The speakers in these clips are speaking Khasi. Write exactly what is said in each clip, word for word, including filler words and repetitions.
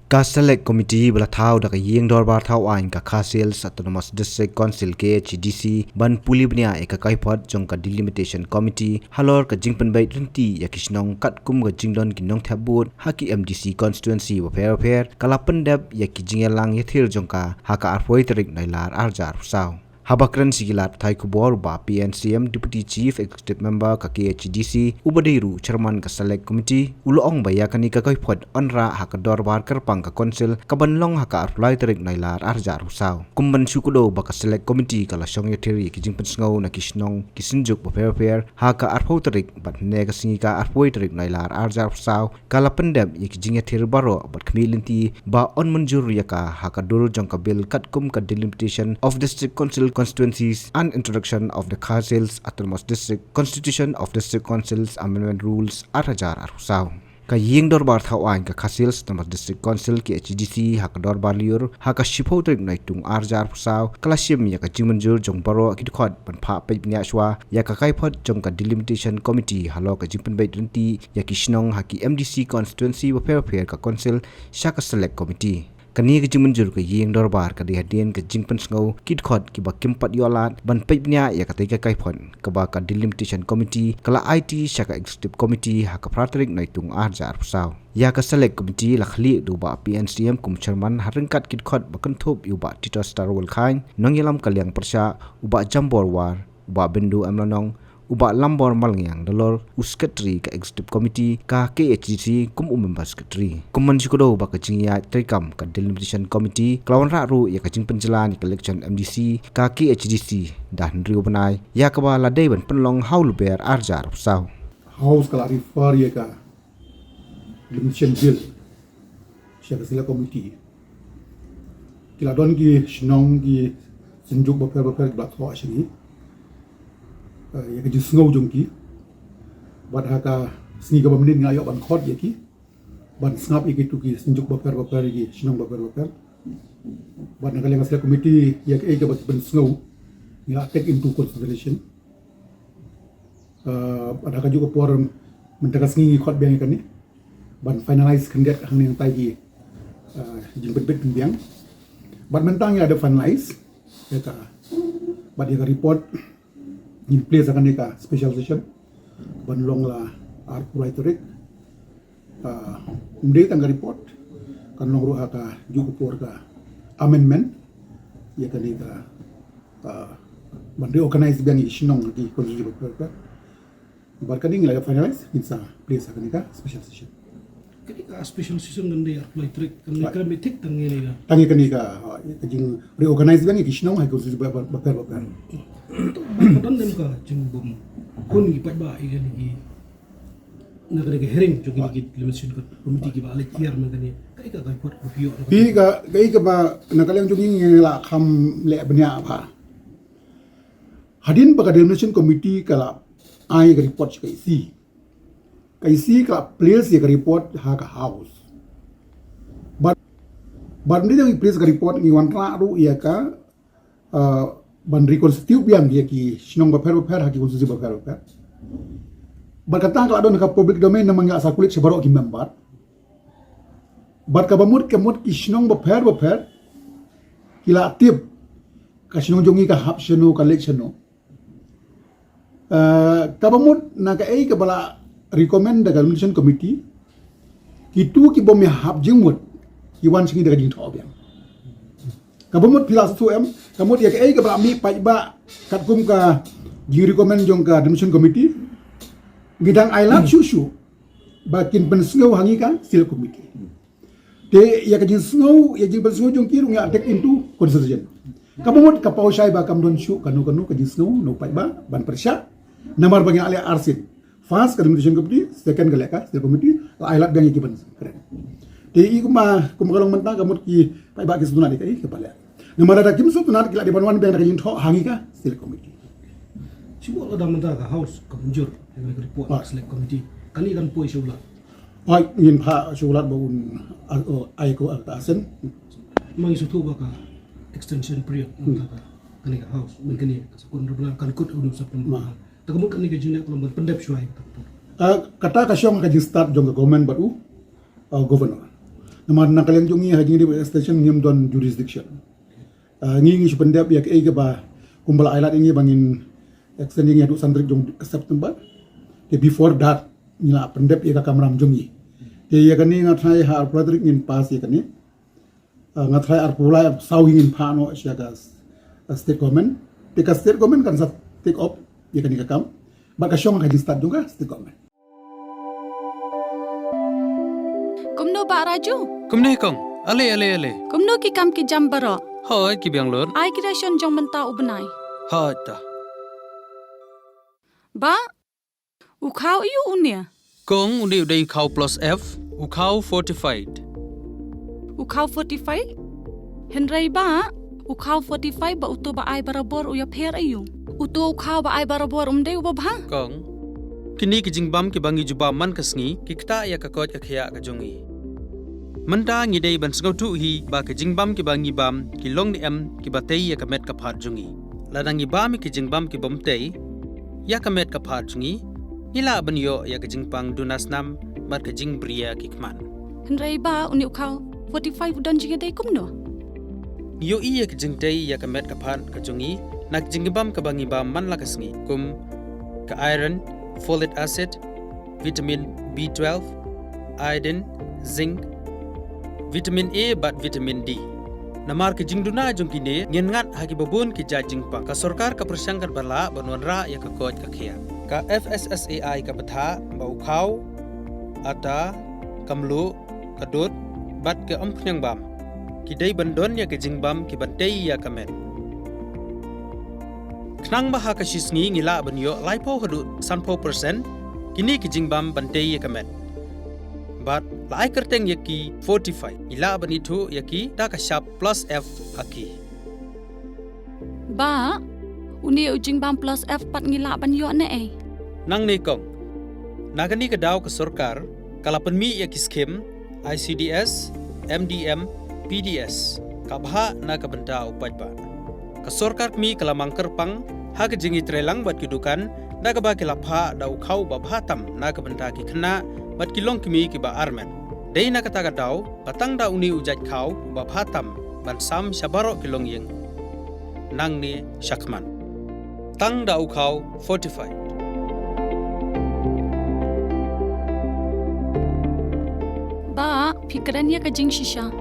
Ka Select Committee ba la thaw da ka Ïing Dorbar Thaw Aiñ ka Khasi Hills Autonomous District Council, K H A D C, ban pule bniah ïa ka kaiphod jong ka Delimitation Committee halor ka jingpynbeit lynti ïa ki shnong katkum ka jingdon ki nongthep vote ha ki M D C constituency bapher bapher, ka la pyndep ïa ki jingïalang ïathir jong ka ha ka arphew tarik Nailar arhajar arphew saw. Haba kren sha ki lad pathai khubor, u Bah P N C M, Deputy Chief Executive Member ka K H A D C, uba dei ruh Chairman ka Select Committee, u la ong ba ïa kane ka kaiphod yn rah ha ka dorbar kyrpang ka Council kaban long ha ka arphew lai tarik Nailar arhajar arphew saw. Kum ban shu kdew ba ka Select Committee ka la shong ïathir ïa ki jingpynsngew na ki shnong ki synjuk bapher bapher ha ka arphew tarik bad hynne ka sngi ka arphew tarik Nailar arhajar arphew saw, ka la pyndep ïa ki jingïathir baroh bad khmih lynti ba yn mynjur ïa ka ha ka dur jong ka bill katkum ka Delimitation of District Council Constituencies and Introduction of the Khasi Hills Autonomous District Constitution of District Councils Amendment Rules arhajar arphew saw. Ka Ïing Dorbar Thaw Aiñ ka Khasi Hills Autonomous District Council, K H A D C, ha ka dorbar lyiur ha ka shiphew tarik Naitung arhajar arphew saw, ka la shim ïa ka jingmynjur jong baroh ki dkhot ban phah peit bniah shuwa ïa ka kaiphod jong ka Delimitation Committee halor ka jingpynbeit lynti ïa ki shnong ha ki M D C constituency bapher bapher ka Council sha ka Select Committee. Kane ka jingmynjur ka Ïing Dorbar ka dei hadien ka jingpynsngew ki dkhot kiba kim pat ïoh lad ban peit bniah ïa katei ka kaiphod, kaba ka Delimitation Committee ka la aiti sha ka Executive Committee ha ka phra tarik Naitung arhajar arphew saw. Ïa ka Select Committee la khlieh da u Bah P N C M kum Chairman ha ryngkat ki dkhot ba kynthup ïa u Bah Titos Tarwal Chyne, nongïalam ka liang pyrshah, u Bah Jambor War, u Bah Bindu M Lanong, u Bah Lambor Malngiang Dalor, u Secretary ka Executive Committee ka K H A D C, kum u Member Secretary. Kum ban shu kdew ba ka jingïaid treikam ka Delimitation Committee ka la wanrah ruh ïa ka jingpynjlan ïa ka election M D C ka K H A D C da hynriew bnai, ïa kaba la dei ban pynlong ha u Lber arhajar arphew saw. House ka la refer ïa ka Delimitation Bill sha ka Select Committee. Ki la don ki shnong, ki synjuk bapher bapher kiba la thoh sha ngi, eh, ïa ka jingsngew jong ki. Bad ha ka sngi kaba mynnin nga ïoh ban khot ïa ki ban sngap ïa kitu ki synjuk bapher bapher, ïa ki shnong bapher bapher. Bad na ka liang ka Select Committee, ïa kaei kaba ki pynsngew ngi la take into consideration. Uh, bad ha kajuh ka por mynta ka sngi ngi khot biang ïa kane ban finalize khyndiat hangne hangtai ki, uh, jingpynbeit pynbiang. Bad mynta ngi la dep finalize ïa ka, bad ïa ka report ngin place ha kane ka special session ban long la arphew lai tarik. Uh, ym dei tang ka report, kan long ruh ha kajuh ka por ka amendment ïa kane ka, uh, ban reorganize biang ïa ki shnong ki constituency bapher bapher. Bad kane ngi la ïa finalize, ngin sa place ha kane ka special session. Kane ka special session kan dei arphew lai tarik, kan dei, right, kane thik tang ïa kane ka, tang ïa kane ka, uh, ka jing reorganize biang ïa ki shnong ha ki constituency bapher bapher. To, ba don dem ka jingbym hun ki paidbah ïa kane ki, na kane ka hearing jong kine ki Delimitation Committee kiba leit hiar man kane. Kaei ka, ka report ba phi ïoh na ka, phi ka, kaei kaba na ka liang jong ngi ngi la kham leh bniah bha. Hadien ba ka Delimitation Committee ka la ai ka report sha ka E C, ka E C ka la place ïa ka report ha ka House. Bad, bad ym dei tang ngi place ka report, ngi wanrah ruh ïa ka, uh, ban reconstitute biang ïa ki shnong bapher bapher ha ki constituency bapher bapher. Bad kata ka la don ha ka public domain namar ngi la circulate sha baroh ki member. Bad kaba mut, ka mut ki shnong bapher bapher ki la tip ka shnong jong ngi ka hap shano, ka leit shano. Uh, kaba mut na kaei kaba la recommend da ka Delimitation Committee, kitu ki bym ïa hap jingmut ki wan sha ngi da ka jingthoh biang. Kaba mut phi la sngewthuh em, ka mut ïa kaei kaba la mih paidbah katkum ka jingrecommend jong ka Delimitation Committee, ngi dang ailad shuh shuh ba kin pynsngew ha ngi ka Select Committee. Te ïa ka jingsngew, ïa jingpynsngew jong ki ruh ngi la take into consideration. Kaba mut ka paw shai ba kam don shuh kano kano ka jingsngew na u paidbah ban pyrshah. Namar ba ngi la leh arsien. First ka Delimitation Committee, second ka leh ka Select Committee, la ailad biang ïa ki ban kren. Te i kumba, kumba ka long mynta ka mut ki paidbah ki sngewtynnat ïa kaei kaba leh. Namar lada kim sngewtynnat ki la dei ban wan biang da ka jingthoh ha ngi ka Select Committee. Shu bun lada mynta ka House ka mynjur ïa ka report, ah, Select Committee, kane kan poi sha u Lat? Oi, ngin phah sha u Lat ba un, ah, oh, ai ko, ah, ta asen. Ma ngi sngewthuh ba ka extension period, hmm, mynta ka, kane ka House, mynta kane ka sa kut, kan kut ha u September. Ma. Te ka mut kane ka jingleh ka long ban pyndep shuwa ïa kata ka por. Ah, kata ka shong ha ka jingstad jong ka government bad u, uh, Governor. Namar na ka liang jong ngi ha jingdei extension ngim don jurisdiction. Ah, ngi ngi shu pyndep ïa kaei kaba kumba la ai lad ïa ngi ba ngin extend ïa ngi haduh san tarik jong September. Te before that ngi la pyndep ïa ka kamram jong ngi. Te ïa kane nga tharai ha arphew tarik ngin pass ïa kane. Ah, nga tharai arphew lai arphew saw hi ngin phah noh sha ka s-, ah, state government. Te ka state government kan sa take up ïa kane ka kam. Bad ka shong ha ka jingstad jong ka state government. Kumno Bah Raju? Kumne kong. Ale, ale, ale. Kumno ki kam ki jam baroh? Hooid, ki biang lut. Ai ki ration jong mynta u bnai. Hooid ta. Bah, u khaw aiu une? Kong, une u dei u khaw plus F, u khaw fortified. U khaw fortified? Hynrei Bah, u khaw fortified bad uto ba ai barabor u ïapher aiu? Uto u khaw ba ai barabor um dei uba bha? Kong, kine ki jingbam kiba ngi jubab man ka sngi ki ktah ïa ka koit ka khiah ka jong ngi. Mynta ngi dei ban sngewthuh hi ba ki jingbam kiba ngi bam ki long ne em kiba tei ïa ka met ka phad jong ngi. Lada ngi bam ïa ki jingbam kibym tei ïa ka met ka phad jong ngi, ngi lah ban ïoh ïa ka jingpang duna snam bad ka jingbriew ki khmat. Hynrei Bah, une u khaw fortified u don jingïadei kumno? Ngi ïohi ïa ka jingtei ïa ka met ka phad ka jong ngi na ka jingbam kaba ngi bam man la ka sngi, kum ka iron, folic acid, vitamin B twelve, iodine, zinc, vitamin A bad vitamin D. Namar ka jingduna jong kine, ngin ngat ha kiba bun ki jait jingpang. Ka sorkar ka pyrshang katba lah ban wanrah ïa ka koit ka khiah. Ka F S S A I ka bthah ba u khaw, atta, ka mluh, ka dud bad ka umkhniang bam ki dei ban don ïa ka jingbam kiban tei ïa ka met. Khnang ba ha ka shi sngi ngi lah ban ïoh laiphew haduh sanphew percent kine ki jingbam ban tei ïa ka met. Bad la ai kyrteng ïa ki fortified, ngi lah ban ithuh ïa ki da ka shap plus F ha ki. Bah, une u jingbam plus F pat ngi lah ban ïoh ne ei? Nangne kong. Na kane ka daw ka sorkar ka la pynmih ïa ki skim I C D S, M D M, P D S, ka bhah na ka bynta u paidbah. Ka sorkar kmie ka la mang kyrpang ha ka jingïatreilang bad ki dukan da kaba ki la phah da u khaw ba bha tam na ka bynta ki khynnah bad ki longkmie kiba armet. Dei na kata ka daw ba tang da une u jait khaw ba bha tam ban sam sha baroh ki longïing nangne shakhmat. Tang da u khaw fortified. Bah, phi kren ïa ka jingshisha.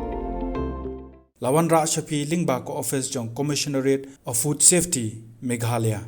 La wanrah sha phi lyngba ka office jong Commissionerate of Food Safety, Meghalaya.